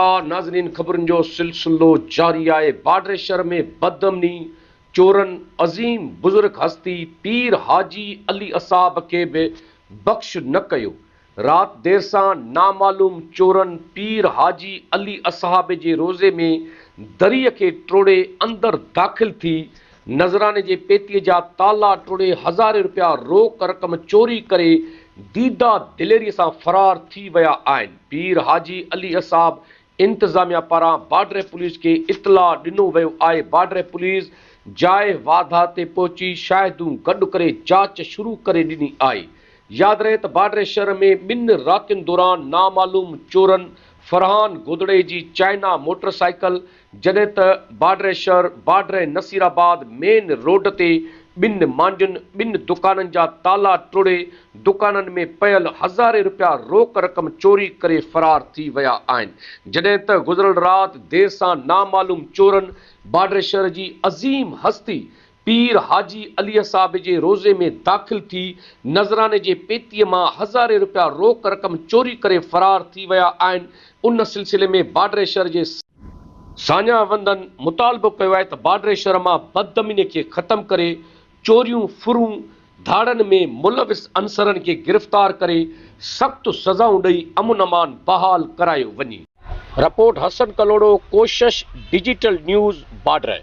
ناظرين خبرن جو سلسلو جاري آهي باڊري شھر ۾ بدامني چورن عظيم بزرگ هستي پير حاجي علي اصحاب کي به بخش نه ڪيو رات دير سان نامعلوم چورن پير حاجي علي اصحاب جي روضي ۾ دريء کي ٽوڙي اندر داخل ٿي نذراني جي پيتيء جا تالا ٽوڙي هزارين رپيا روڪ رقم چوري ڪري ديده دليريء سان فرار ٿي ويا آهن. پير حاجي علي اصحاب انتظاميا پاران بارڊر پوليس کي اطلاع ڏنو ويو آهي، بارڊر پوليس جاء واردات تي پهچي شاهدون گڏ ڪري جاچ شروع ڪري ڏني آهي. ياد رهي ته باڊري شهر ۾ ٻن راتين دوران نامعلوم چورن فرحان گودڙئي جي چائنا موٽر سائيڪل جڏهن ته باڊري شهر باڊري نصير آباد مين روڊ تي ٻن مانڊين ٻن دڪانن جا تالا ٽوڙي دڪانن ۾ پيل هزارين رپيا روڪ رقم چوري ڪري فرار ٿي ويا آهن جڏهن ته گذريل رات دير سان نامعلوم چورن باڊري شهر جي عظيم هستي پير حاجي علي صاحب جي روضي ۾ داخل ٿي نذراني جي پيتيء مان هزارين رپيا روڪ رقم چوري ڪري فرار ٿي ويا آهن ان سلسلي ۾ باڊري شهر جي ساڃاهه وندن مطالبو ڪيو آهي ته باڊري شهر مان بدامني کي ختم ڪري چوريون ڦرون ڌاڙن ۾ ملوث عنصرن کي گرفتار ڪري سخت سزائون ڏئي امن امان بحال ڪرايو وڃي. Report Hassan Kalhoro, Koshish digital news, Badri.